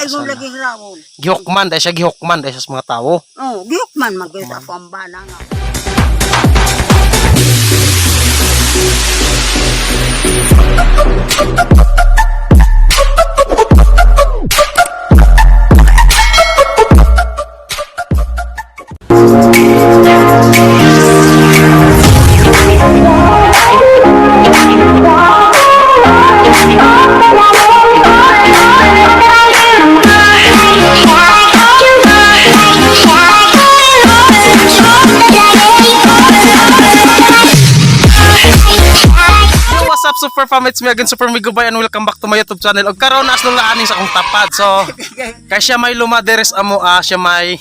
Paingon Sana. lagi rawon. Gihukman dahil siya, gihukman dahil siya sa mga tao. Oh, gihukman man gyud ako ang bana nga. Yo, what's up, Super Fam? It's me again, Super Migo Bay, and welcome back to my YouTube channel. Og karon as lula ani sa akong tapad. So, kay siya may lumaderes amo ah, siya may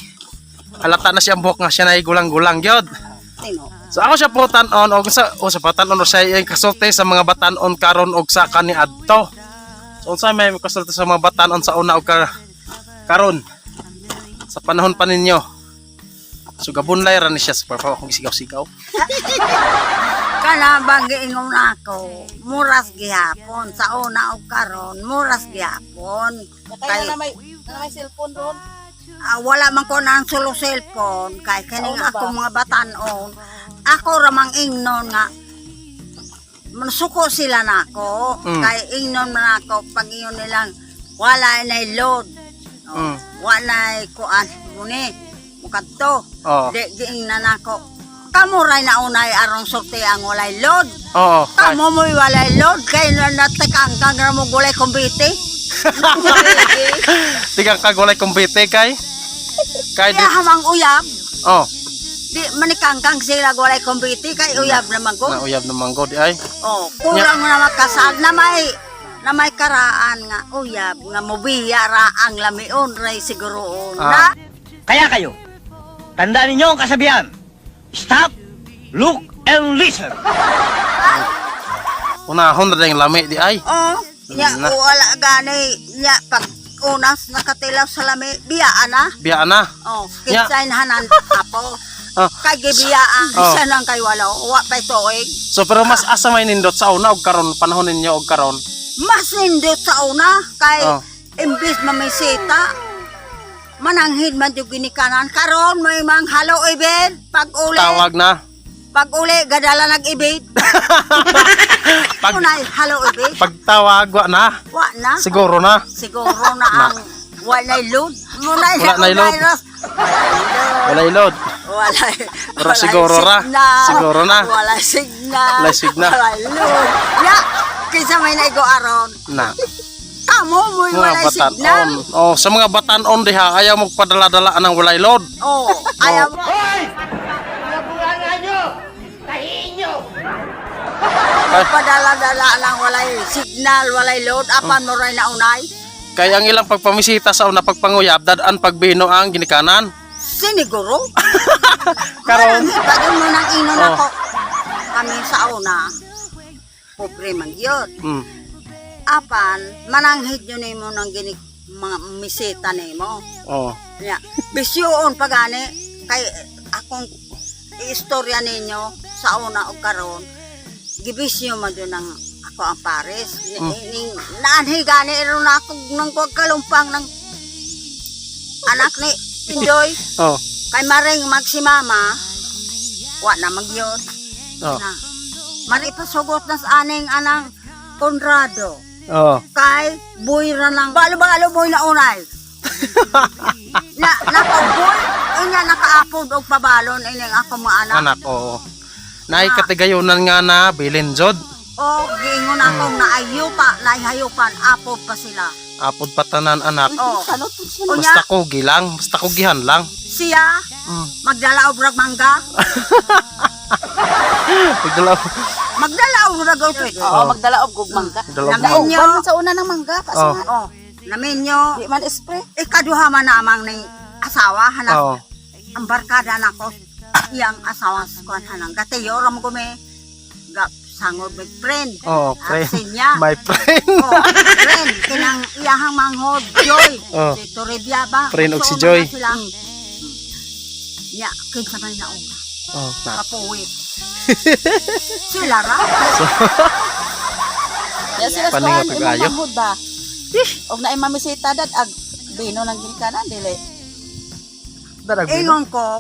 halata na siya ang buhok nga siya nay gulang-gulang gyud. Tino. So ako siya po tan-on og sa o sa patan-on o siya ay kasulti sa mga batan-on karon og sa kaniadto. So unsa may kasulti sa mga batan-on sa una og karon sa panahon pa ninyo. So gabunlay ra ni siya, Super Fam, akong sigaw-sigaw. Kana bang giingon ako, muras gihapon sa una og karon, muras gihapon. Kaya na may cellphone ron. Ah, wala man ko nang solo cellphone kay kining Sa una ba? ako mga batan-on. Ako ra mang ingnon nga mansuko sila nako kay ingnon man ako pag ingon nilang wala na load. Oh, Wala kuan muni mukadto. Oo. Di giingnan nako. Kamo ray na unay aron sorte ang walay load. Oo. Kamo mo'y walay load kay na natikang kang ra mo gulay kumbite. Tigang kagulay kumbite kay kay di Kaya hamang uyab. oh Di manikangkang sila walay kumbite kay uyab naman ko. na uyab naman go di ay. Oh, kurang mo na makasal na may karaan nga uyab nga mobiya ra ang lamion ray siguro na. Ah. Kaya kayo, tandaan ninyo ang kasabihan. Stop, look, and listen. Unahon ra yung lami di ay. Oh, nya Na. wala gani nya pag unas nakatilaw sa lami biya na. Biya na. Oh, Nya. kinsay hanan apo. Oh. Kay gibiyaan Oh. isa nang kay wala wa pa tuig. So pero mas asa may nindot sa una og karon panahon ninyo og karon. Mas nindot sa una kay Oh. imbis mamisita mananghid man yung ginikanan karon may mang halo ibid pag uli. Tawag na. Pag uli gadala nag-ibid. Pag Unay halo ibid. pagtawag wa na. Wa na. Siguro na. Siguro na ang walay load. Munay Wala na'y load. Walay load. Walay load. Walay. Pero siguro ra. signal. Siguro na. Walay signal. Walay signal. Walay load. Ya, kinsa may naigo aron. Na. Kamo mo'y Mga walay signal. batan-on. Oh, sa mga batan-on diha ayaw mo padala-dala ng walay load. Oh, ayaw mo. Hoy! Mga bunganga nyo! Tahiin nyo! Padala-dala lang walay signal, walay load. Apan mo rin na unay. Kay ang ilang pagpamisita sa una pagpanguyab dad-an pagbino ang ginikanan. Siniguro. Karon Marami pa yun mo nang inon Oh. ako. Kami sa una, pobre man yun. Apan, mananghid yun nimo ng gini, mga misita nimo. Oh. Ya, bisyoon pa gani, kay akong istorya ninyo sa una o karon, gibisyo man yun ang ako ang pares. Ning, naanhi gani, iro na ako nang kuwag kalumpang ng anak ni Indoy. Oh. Kay maring magsimama, wa na magyod. Oh. Na. Mari pasugot na sa aning anang Conrado. Oh. Kay buy ra lang. Balo-balo boy na unay. Na nakaboy inya nakaapod og pabalon ining ako mga anak. Anak, oo. Naay katigayonan nga na bilin jod. O giingon akong naayupa, naihayupan apod pa sila. Apod patanan anak. O. Unya Basta kugi lang, basta kugihan lang. siya magdala og rag mangga. Pagdala Magdala og rag og Oo, magdala og gug mangga. Magdala og Naminyo. Nauban man sa una ng mangga kasi Oh. nga O, naminyo. di man spray. Ikaduha man namang ning asawa hanap Oo. ang barkada nako iyang asawa sa kuan hanang gatiyo ra mo gumi ga sangod med friend. Oh, friend. Absent niya. My friend. Oh, friend kinang iyahang manghod Joy. Oh. Si Toribia ba? Friend og si So, Joy. na sila. Nya kinsa man nauna Oh, na. kapuwit. Sila ra. Ya sila sa Paningot kuan og imong ayo. manghod ba. Og naay mamisita dad ag Bino lang ginikanan dili. Darag bino. Ingon ko,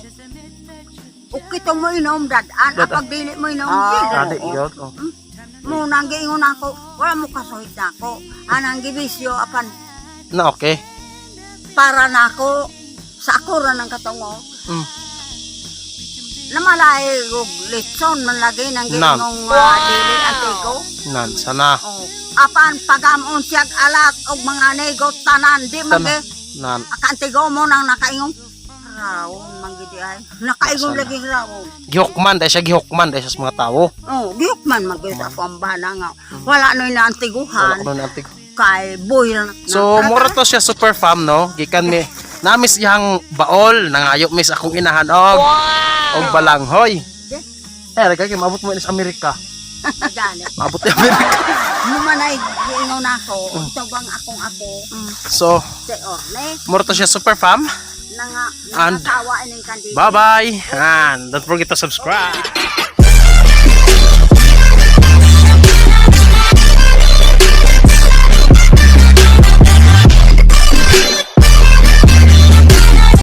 ukito mo inom dad-an, Dad-an. apag dili mo inom, Ah, dili. Adi yun. Oh. Mo nang giingon ako, wala mo kasuhit na ako. Anang gibisyo apan Na okay. para nako sa ako ra ng katungo. Namalay og litson man lagi nang Nan. giingong dili antigo. Nan sana. Oh. Apan pagamon siyag alat og mga nego tanan di man Tanan. gi Nan. Akantigo mo nang nakaingong rawon man gidi ay. Nakaingon Sana. lagi rawon. Gihukman dahil siya, gihukman dahil siya sa mga tao. Oh, gihok man magyud ako ang bana nga. Wala no'y naantiguhan Wala ko nun antigo. Kay boy ra na. So mura to siya, super fam, no. Gikan mi namis iyang baol, nangayo mis akong inahan og balanghoy. Eh, kay maabot mo ini sa Amerika. Gani. Maabot ni Amerika. Mumanay giingon ako, ito bang akong ako So, si Orne mura to siya, super fam. Nanga And nangasawa ining kandida. bye-bye. And don't forget to subscribe.